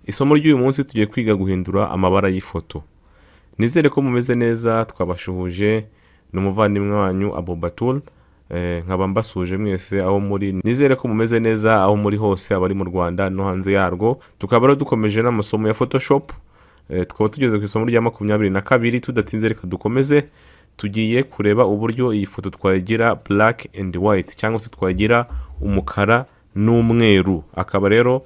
Isomo ry'uyu munsi tugiye kwiga guhindura amabara y'ifoto. Nizere ko mumeze neza, twabashuhuje, ni umuvandimwe wanyu Abubatul, nkaba mbasuhuje mwese aho muri. Nizere ko mumeze neza aho muri hose, abari mu Rwanda no hanze yarwo. Tukaba rero dukomeje n'amasomo ya Photoshop, tukaba tugeze ku isomo rya 22. Tudatinze reka dukomeze. Tugiye kureba uburyo iyi foto twayigira black and white, cyangwa se twayigira umukara n'umweru. Akaba rero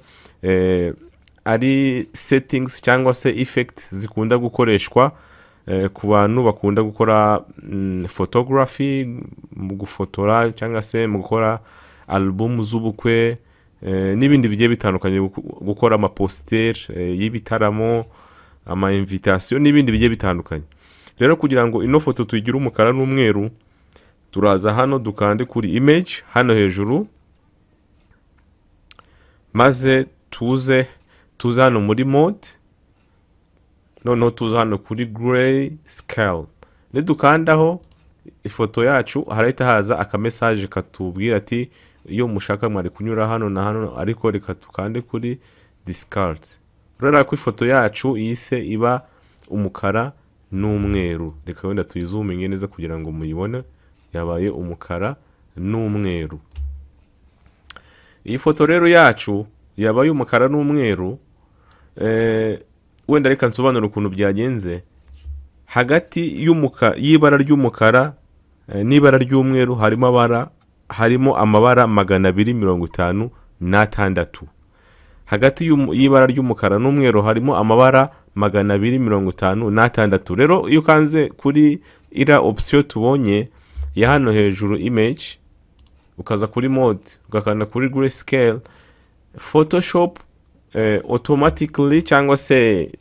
ari settings cyangwa se effect zikunda gukoreshwa ku bantu bakunda gukora photography, mu gufotora cyangwa se mu gukora album z'ubukwe, n'ibindi bigiye bitandukanye, gukora amaposter y'ibitaramo, ama invitation n'ibindi bigiye bitandukanye. Rero kugira ngo ino foto tuyigire umukara n'umweru, turaza hano dukande kuri image hano hejuru, maze tuze hano muri mode, noneho tuze hano kuri gray scale. Nidukandaho ifoto yacu harahita haza akamesaje katubwira ati iyo mushaka mwari kunyura hano na hano, ariko reka tukande kuri discard. Urabona ko ifoto yacu yise iba umukara n'umweru. Reka wenda tuyizuminge neza kugira ngo muyibone, yabaye umukara n'umweru. Iyi foto rero yacu yabaye umukara n'umweru. Wenda reka nsobanure ukuntu byagenze. Hagati y'ibara ry'umukara n'ibara ry'umweru harimo amabara 256. Hagati y'ibara ry'umukara n'umweru harimo amabara 256. Rero iyo ukanze kuri iriya option tubonye ya hano hejuru image, ukaza kuri mode, ugakanda kuri gray scale, Photoshop automatically cyangwa se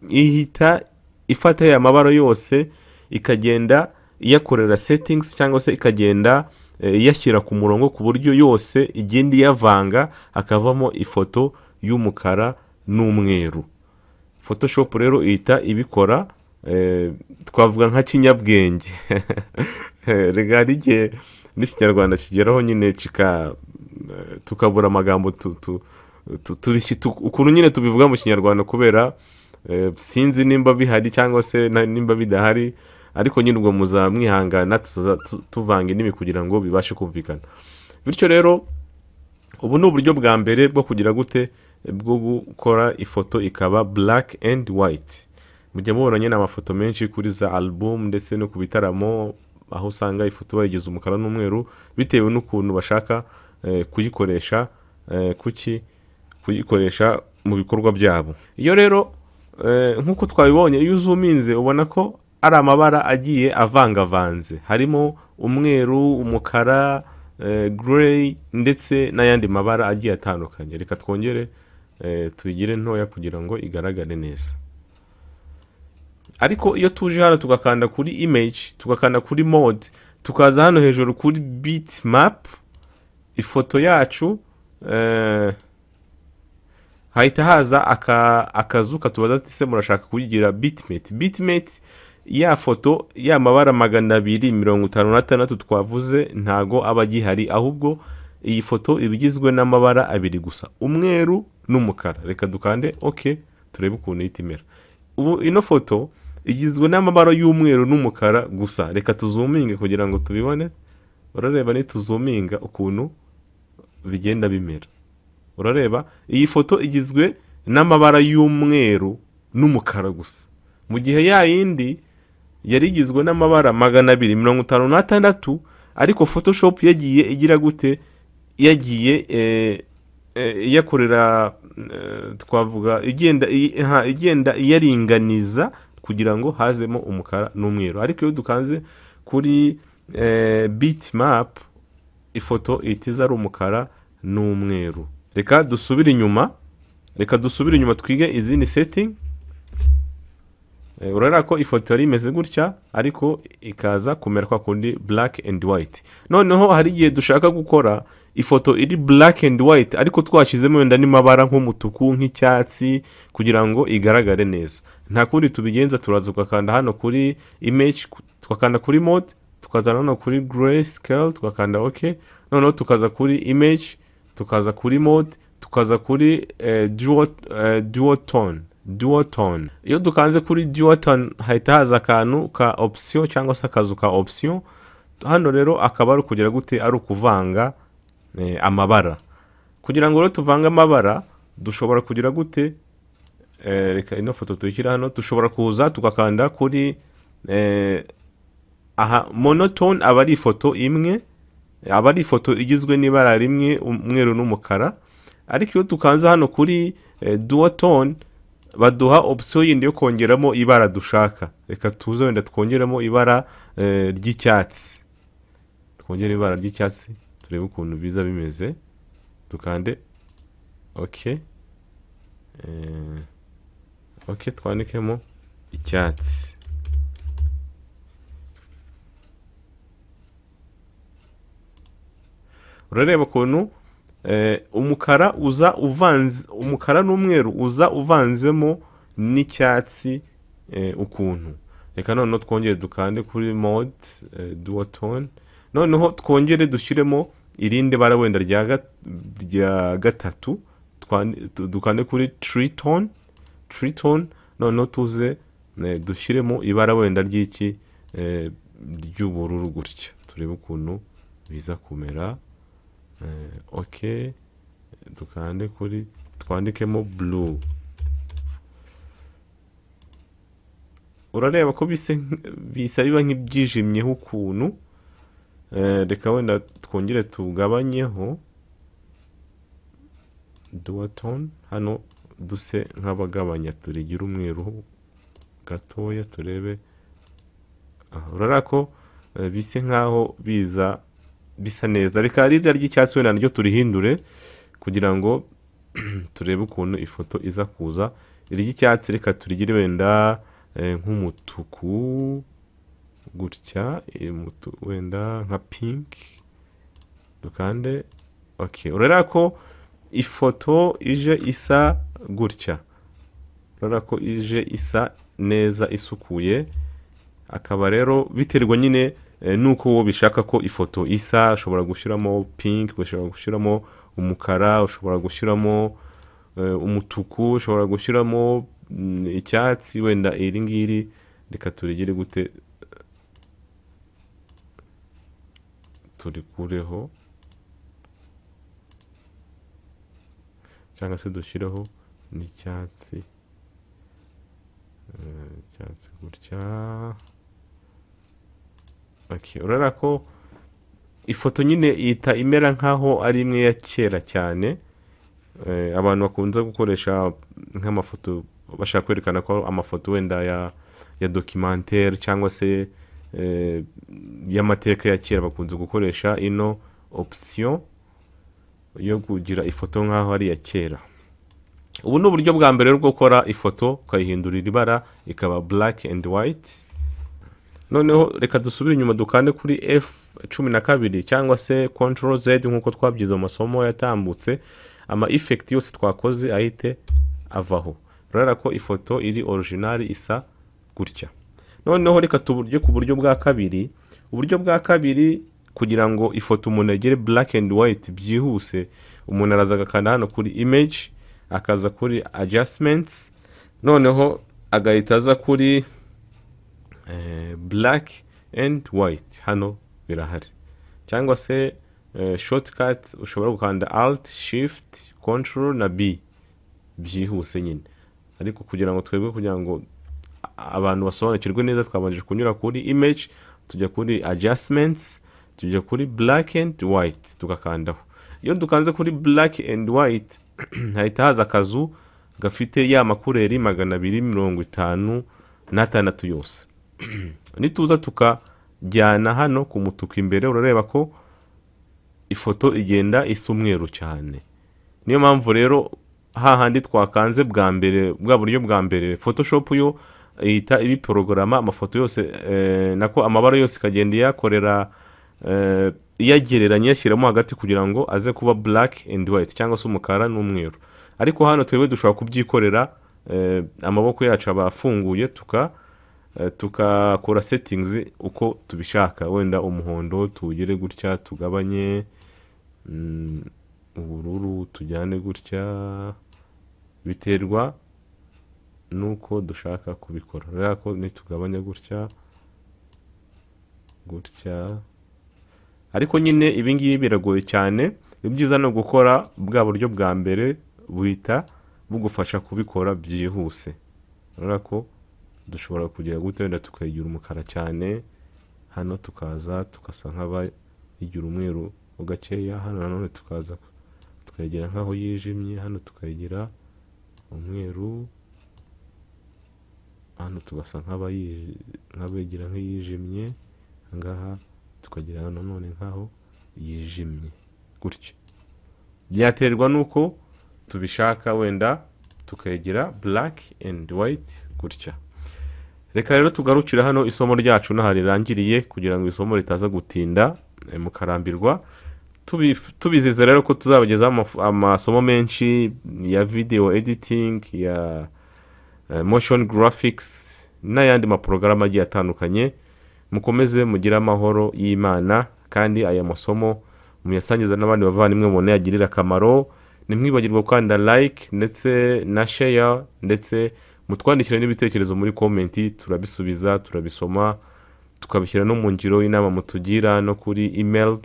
ihita ifata ya mabara yose ikagenda iyakorera settings, cyangwa se ikagenda iyashyira ku murongo ku buryo yose igenda iyavanga hakavamo ifoto y'umukara n'umweru. Photoshop rero ihita ibikora, twavuga nka kinyabwenge. Rega hari igihe n'ikinyarwanda kigeraho nyine tukabura amagambo ukuntu nyine tubivuga mu kinyarwanda, kubera sinzi nimba bihari cyangwa se nimba bidahari, ariko nyine ubwo muzamwihangana tuvanga indimi kugira ngo bibashe kumvikana. Bityo rero ubu ni uburyo bwa mbere bwo kugira gute, bwo gukora ifoto ikaba black and white. Mujya mubona nyine amafoto menshi kuri za album ndetse no ku bitaramo, aho usanga ifoto bayigize umukara n'umweru bitewe n'ukuntu bashaka kuyikoresha, kuki kuyikoresha mu bikorwa byabo. Iyo rero nk'uko twabibonye, iyo uzuminze ubona ko ari amabara agiye avangavanze, harimo umweru, umukara, grey ndetse n'ayandi mabara agiye atandukanye. Reka twongere tuyigire ntoya kugira ngo igaragare neza. Ariko iyo tuje hano tugakanda kuri image, tugakanda kuri mode, tukaza hano hejuru kuri bitmap, ifoto yacu hahita haza akazu katubaza ati se murashaka kuyigira bitmap. Bitmap ya foto ya mabara 256 twavuze ntago aba agihari, ahubwo iyi foto iba igizwe n'amabara abiri gusa, umweru n'umukara. Reka dukande ok turebe ukuntu ihita imera. Ubu ino foto igizwe n'amabara y'umweru n'umukara gusa. Reka tuzuminge kugira ngo tubibone. Urareba nituzuminga ukuntu bigenda bimera. Urareba iyi foto igizwe n'amabara y'umweru n'umukara gusa, mu gihe ya yindi yari igizwe n'amabara 256, ariko Photoshop yagiye igira gute, yagiye iyakorera, twavuga igenda iyaringaniza kugira ngo hazemo umukara n'umweru. Ariko iyo dukanze kuri bitmap, ifoto ihita iza ari umukara n'umweru. Reka dusubire inyuma, reka dusubire inyuma twige izindi setting. Urabona ko ifoto yari imeze gutya, ariko ikaza kumera kwa kundi black and white. Noneho hari igihe dushaka gukora ifoto iri black and white, ariko twashyizemo wenda n'amabara nk'umutuku, nk'icyatsi, kugira ngo igaragare neza. Nta kundi tubigenza, turaza tugakanda hano kuri image, tugakanda kuri mode, tukazana hano kuri gray scale, tugakanda ok. Noneho tukaza kuri image, tukaza kuri mode, tukaza Tukaza kuri duotone. Duotone, iyo dukanze kuri duotone hahita haza akantu ka option cyangwa se akazu ka option. Hano rero akaba ari ukugira gute, ari ukuvanga amabara. Kugira ngo rero tuvange amabara dushobora kugira gute, reka ino foto tuyishyire hano. Dushobora kuza tugakanda kuri aha monotone, aba ari ifoto imwe, aba ari ifoto igizwe n'ibara rimwe, umweru n'umukara. Ariko iyo dukanze hano kuri duotone baduha option yindi yo kongeramo ibara dushaka. Reka tuze wenda twongeremo ibara ry'icyatsi, twongere ibara ry'icyatsi turebe ukuntu biza bimeze. Dukande ok, ok, twandikemo icyatsi. Urareba ukuntu umukara uza uvanze, umukara n'umweru uza uvanzemo n'icyatsi ukuntu. Reka noneho twongere dukande kuri mode duotone, noneho twongere dushyiremo irindi bara wenda rya gatatu, dukande kuri tritone, tritone, noneho tuze dushyiremo ibara wenda ry'iki ry'ubururu gutya, turebe ukuntu biza kumera. Ok, dukande kuri, twandikemo blue. Urareba ko bisa biba nk'ibyijimyeho ukuntu. Reka wenda twongere tugabanyeho duotone, hano duse nk'abagabanya turigira umweru gatoya turebe. Urareba ko bise nkaho biza bisa neza. Reka rirya ry'icyatsi wenda naryo turihindure kugira ngo turebe ukuntu ifoto iza kuza. Iry'icyatsi reka turigire wenda nk'umutuku gutya, wenda nka pink. Dukande ok. Urareba ko ifoto ije isa gutya, urareba ko ije isa neza isukuye. Akaba rero biterwa nyine nuko wowe bishaka ko ifoto isa. Ushobora gushyiramo pink, ushobora gushyiramo umukara, ushobora gushyiramo umutuku, ushobora gushyiramo icyatsi. Wenda iri ngiri reka turigire gute, turikureho cyangwa se dushyireho n'icyatsi, icyatsi gutya. Okay, urareba ko ifoto nyine ihita imera nkaho ari imwe ya kera cyane. Abantu bakunze gukoresha nk'amafoto bashaka kwerekana ko amafoto wenda ya documentaire cyangwa se y'amateka ya kera, bakunze gukoresha ino option yo kugira ifoto nkaho ari iya kera. Ubu ni uburyo bwa mbere bwo gukora ifoto ukayihindurira ibara ikaba black and white. Noneho reka dusubire inyuma dukande kuri F12 cyangwa se Ctrl Z nkuko twabyize mu masomo yatambutse, ama effect yose twakoze ahite avaho. Urareba ko ifoto iri original isa gutya. Noneho reka tuburye ku buryo bwa kabiri. Uburyo bwa kabiri, kugira ngo ifoto umuntu agere black and white byihuse, umuntu araza agakanda hano kuri image, akaza kuri adjustments, noneho agahita aza kuri black and white. Hano birahari, cyangwa se shortcut ushobora gukanda alt shift control na B byihuse nyine. Ariko kugira ngo twebwe, kugira ngo abantu basobanukirwe neza, twabanje kunyura kuri image, tujya kuri adjustments, tujya kuri black and white, tugakandaho. Iyo dukanze kuri black and white hahita haza akazu gafite ya makureri 256 yose. Nituza tukajyana hano ku mutuku imbere, urareba ko ifoto igenda isa umweru cyane. Niyo mpamvu rero hahandi twakanze bwa mbere, bwa buryo bwa mbere, Photoshop yo ihita ibiporogaramu amafoto yose, nako amabara yose ikagenda iyakorera, iyagereranya iyashyiramo hagati kugira ngo aze kuba black and white cyangwa se umukara n'umweru. Ariko hano twebwe dushobora kubyikorera, amaboko yacu aba afunguye, tukakora settings uko tubishaka. Wenda umuhondo tuwugire gutya, tugabanye ubururu Tujyane gutya, biterwa nuko dushaka kubikora. Rero ko nitugabanya gutya gutya, ariko nyine ibi ngibi biragoye cyane. Ibyiza ni ugukora bwa buryo bwa mbere buhita bugufasha kubikora byihuse. Urabona ko dushobora kugira gute, wenda tukayigira umukara cyane, hano tukaza tugasa nk'abayigira umweru gakeya, hano nanone tukaza tukayigira nk'aho yijimye, hano tukayigira umweru, hano tugasa nk'abayigira nk'iyijimye, ahangaha tukagira nanone nk'aho yijimye gutya. Byaterwa n'uko tubishaka, wenda tukayigira black and white gutya. Reka rero tugarukire hano isomo ryacu n'aha rirangiriye, kugira ngo isomo ritaza gutinda mukarambirwa. Tubizeza rero ko tuzabagezaho amasomo menshi ya video editing, ya motion graphics n'ayandi maporogaramu agiye atandukanye. Mukomeze mugire amahoro y'Imana, kandi aya masomo muyasangiza n'abandi bavandimwe mubona yagirira akamaro. Ntimwibagirwe gukanda like ndetse na share, ndetse mutwandikire n'ibitekerezo muri comment, turabisubiza, turabisoma, tukabishyira no mu ngiro. Inama mutugira no kuri email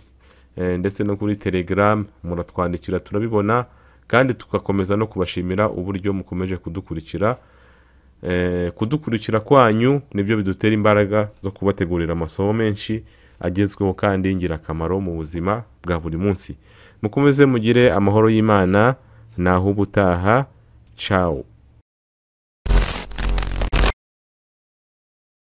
ndetse no kuri Telegram muratwandikira, turabibona, kandi tugakomeza no kubashimira uburyo mukomeje kudukurikira. Kudukurikira kwanyu nibyo bidutera imbaraga zo kubategurira amasomo menshi agezweho kandi y'ingirakamaro mu buzima bwa buri munsi. Mukomeze mugire amahoro y'Imana, naho ubutaha, ciao.